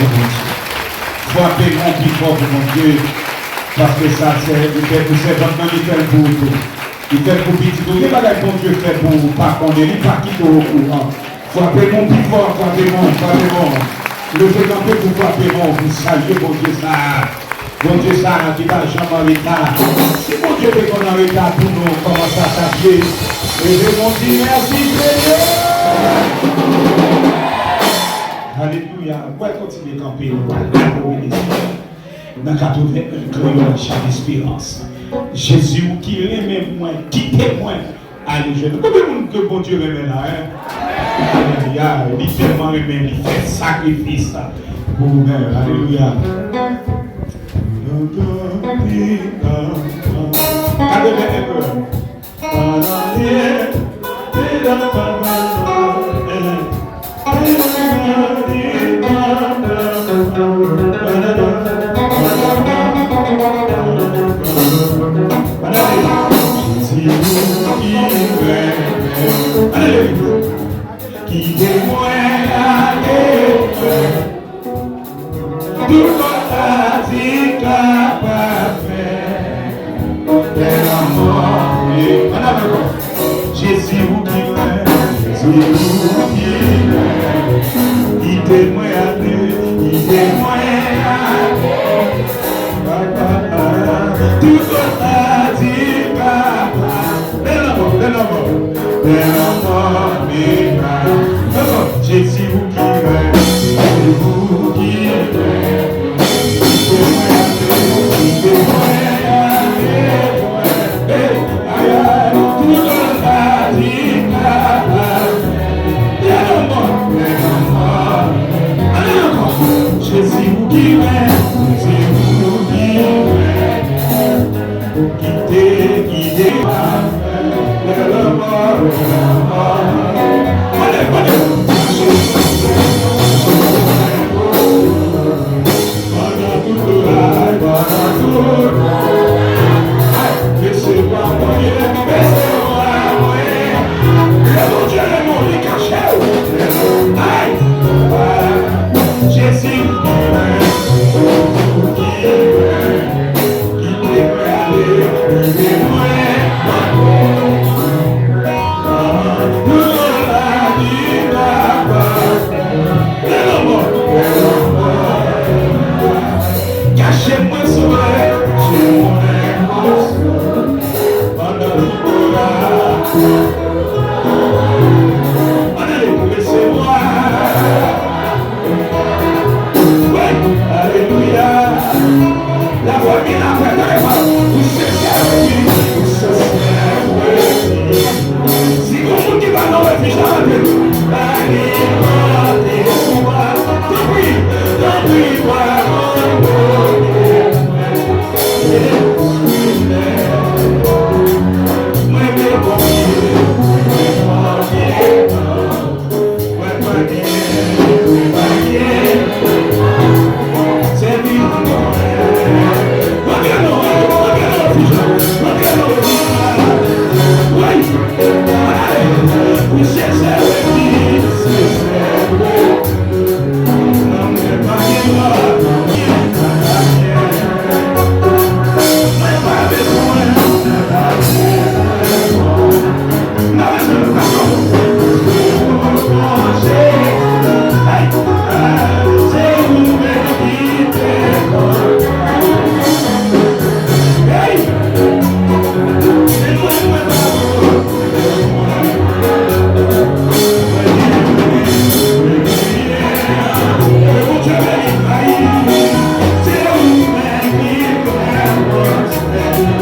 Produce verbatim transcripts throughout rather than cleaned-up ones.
Frape men w pi fò pou Bondye, paske sa se, li fè pou sèvant nan, li fè l pou ou tou. Li fè l pou pitit ou. Gen bagay Bondye fè pou ou, ou pa konnen, li pa kite w okouran. Frape men w pi fò, frape men w, frape men w. Leve kanpe pou frape men w, pou salye Bondye sa a. Bondye sa a ki pa janm an reta. Si Bondye te konn an reta pou nou, kòman sa t ap ye? Leve men w, di, mèsi, Senyè! Alelouya. W pral kontinye kanpe, nou pral adore Lesenyè nan katreven en kreyòl Chak Esperans. Jezi, ou ki renmen mwen, kite mwen ale jwenn ou. Konbyen moun ke Bondye renmen la, en? Alelouya. Li tèlman renmen, li fè sakrifis pou ou menm. Alelouya. Katreven en kreyòl. Kite mwen ale. Tout sa di ka pa fè, fè lanmò. Ann avè kò. Jezi, ou ki mwen, Jezi, ou ki mwen. Kite mwen ale, kite mwen ale. Tout sa di ka pa Bèl lanmò, bèl lanmò, bèl lanmò, bèl lanmò. Jezi, ou ki mwen, Jezi, ou ki mwen. Kite mwen ale, kite mwen ale. Hey, ay, ay, tout sa di ka pa. Bèl lanmò, bèl lanmò. Ale ankò. Jezi, ou ki mwen, Jezi, ou ki mwen. Kite, kite. Pandan tout lè, pandan tout lè. Ay, resevwa mwen, resevwa mwen. Lè Bondye renmen w, li kache w. Ay, Jezi, ou ki mwen, ou ki mwen. Kache mwen sou mwen, sou mwen, pandan tout la. Ann ale, resevwa. Wi, alelouya. Lafwa vin apre, tande pa. Ou se sèvi, ou se sèvi. Si gon moun ki pa nan refij la, leve. Tanpri, tanpri, papa. Mwen vle konfye, mwen vle konfye.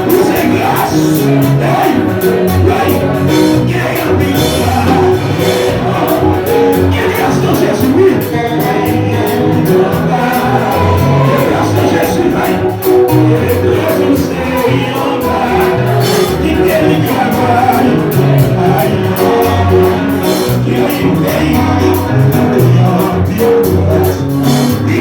Ou se gras. Hey! Hey! Gen anpil gras. Gen gras nan Jezi, wi. Gen gras nan Jezi, hey! Legliz ou se yon gras. Kite li travay. Ay, ki li peye. Anpil gras. Li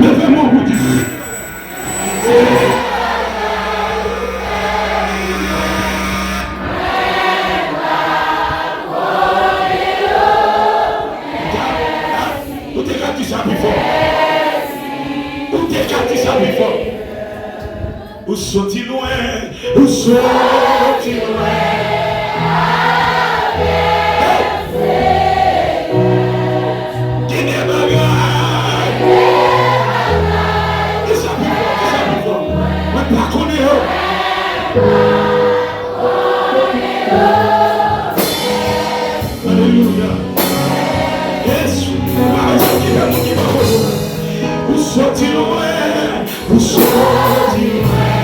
Leve men w pou di. Ou te ka di sa pi fò. Ou te ka di sa pi fò. Ou soti lwen, ou soti lwen. Hey! Gen de bagay. Di sa pi fò, di sa pi fò. Mwen pa konnen yo. Alelouya. Yes. Ou pa bezwen kite moun ki pa konnen. Ou soti lwen. Ou soti lwen.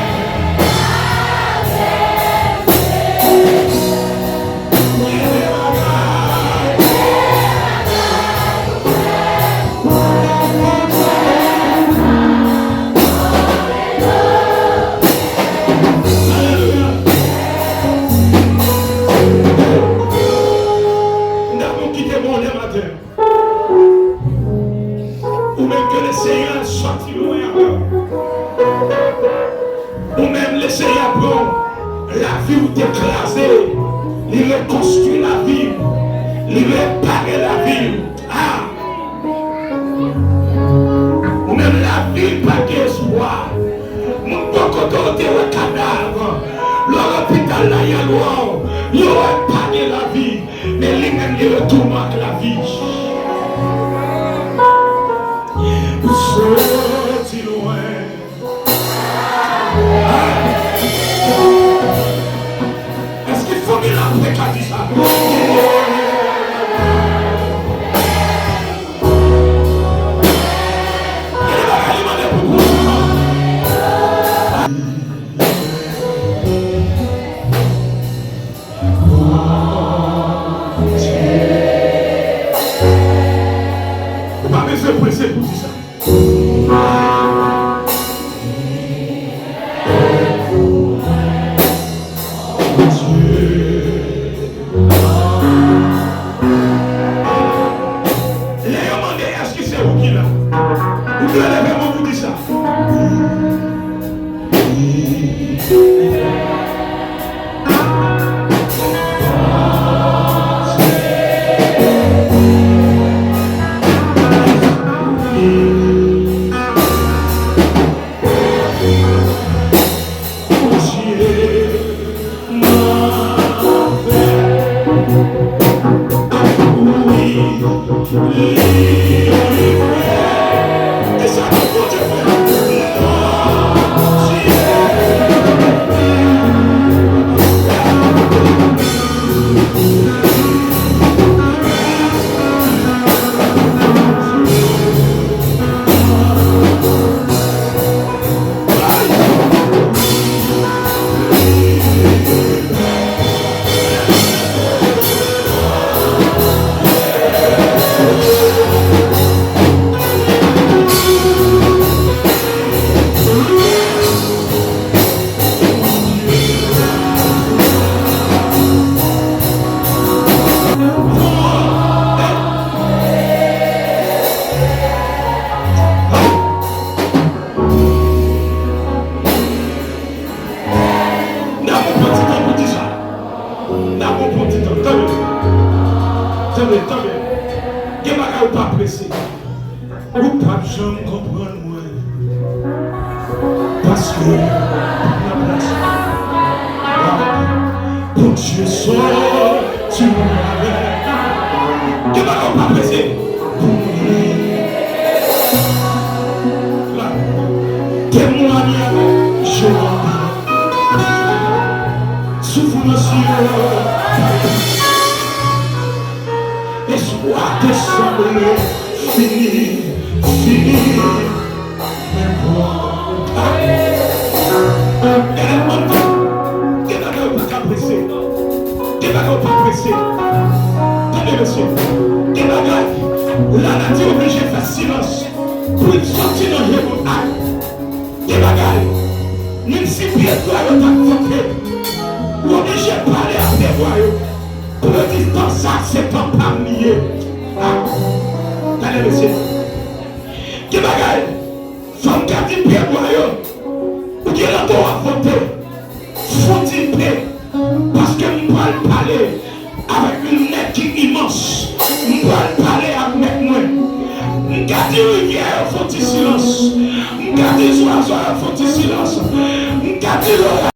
Alelouya. M ta konn kite mwen lè maten. Ou menm ke Lesenyè soti lwen avè w. Ou menm Lesenyè pran lavi w te kraze, li rekonstwi lavi w, li repare lavi w. Ah! Ou menm lavi pa gen espwa. Moun bò kote w te wè kadav. Lè w lopital la y al wè w, yo wè pa gen lavi. Men li menm li retounen ak lavi. Ou soti lwen. Èske fanmi la te ka di sa? Gen de bagay li mande pou pwofesè. Ou pa bezwen prese pou di sa. Lè yo mande èske se ou ki la, ou dwe leve men w pou di sa. N ap pran ti tan pou di sa. N ap pran ti tan. Tande. Tande, tande. Gen bagay ou pa prese. Ou p ap janm konprann mwen. Paske ou nan plas mwen. Bondye soti avè. Gen bagay ou pa prese. Pou li. Temwanye avè Jewova. Soufrans yo. Wa te sanble fini, fini. Gade, mwen di, gen bagay ou pa ka prese. Gen bagay ou pa prese. Tande, mesye. Gen bagay, lanati oblije fè silans pou l soti nan je moun. Gen bagay, menm si pyebwa yo t ap vote, ou oblije pale a pyebwa yo pou yo di, tan sa, se tan pa m li ye. Ah, tande, mesye. Gen bagay, fò m ka di pyebwa yo, ou gen lè w ap vote, fon dipe, paske m pral pale avèk yon nèg ki imans. M pral pale ak Mèt mwen. M ka di rivyè yo fè yon ti silans. M ka di zwazo yo fè yon ti silans. M ka di lora